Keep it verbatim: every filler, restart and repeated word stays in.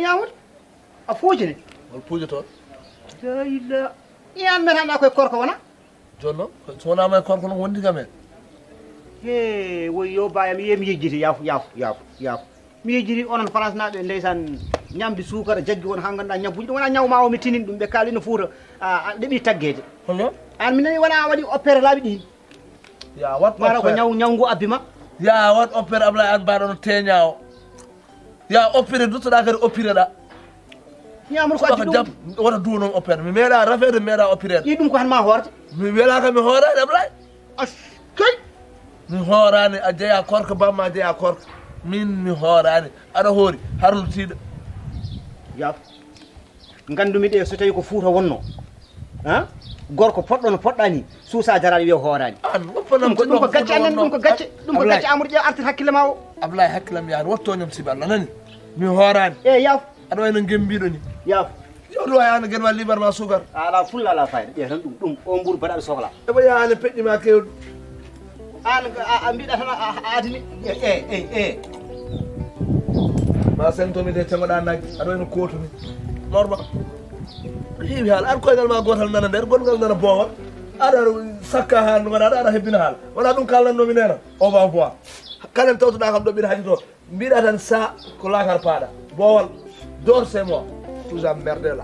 Ñaawude? A fuujini? Hol puujoto? La ila. Iyan men hannde koye korko wona? Jooni noon, so wonaa ma e korko noon wondi kam en. He, woy yo baaya, mi yehi mi yejjiti, yaafu, yaafu, yaafu, yaafu. Mi yejjiti onon France naaɓe, ndeysaan, ñambi suukara, jaggi won haa ngannduɗaa ñabbuji. Ɗum wonaa ñaw ma o mi tinin ɗum, ɓe kaali no Fuuta, a, a ɗeɓi taggeede. Hono? Aan mi nani wonaa a waɗi opéré laabi ɗiin. Ya wat Mara ko opéré. Ñaw, ñaw ngu abbi ma. Ya wat opéré Ablaye an mbaɗono teña o. Ya opéré duttoɗa kadi opéré ɗa. Ñamru ko Subaka addi ɗum. Jam, wata duwo noon opéré. Mi meeɗa rafeede, mi meeɗa opéré. Ɗi ɗum ko han ma hoorde. Mi welaka mi hoorani Ablaye. As kay. Mi hoorani a jeya korka bamma a jeya korka. Min mi hoorani. Aɗa hoori harlutiiɗo. Yaf. Ngandumi ɗe so tawi ko Fuuta wonno. Ha? Gorko poɗɗo no poɗɗani, suusa jaraɗo wiya hoorani. An woppa nam Ɗum ko, ɗum ko gacce annen, ɗum ko gacce, ɗum ko gacce Amadou Dia artir hakkille ma o. Ablaye hakkillam yaani, wotto ñam sibi Allah nani. Mi hoorani. E yaf. Aɗa wayno ngem mbiɗo ni. Yaf. Yawdu wa yaani gen wa libar ma sugar. Ala fulla ala fayda. Ƴeew tan ɗum, ɗum o mburu baɗaɗo sokla. Ebo yaani peƴƴi ma kewɗi. An a, a mbiɗa tan a, a, a adini. E, e, e, e. Ma sengto mi de tengoɗa nagge, aɗa wayno kotumi. Morma. Heewi haala, an koyngal ma gotal nana nder, gongal nana boowal. Aɗa sakka haala, aɗa, aɗa hebbina haala. Wala ɗum kalnannomi nena. Au revoir. Kalen tawtoɗa kam ɗo mbiɗa haji to. Mbiɗa tan sa ko lakar paɗa. Boowal. Dors c'est moi. Toujours merde là.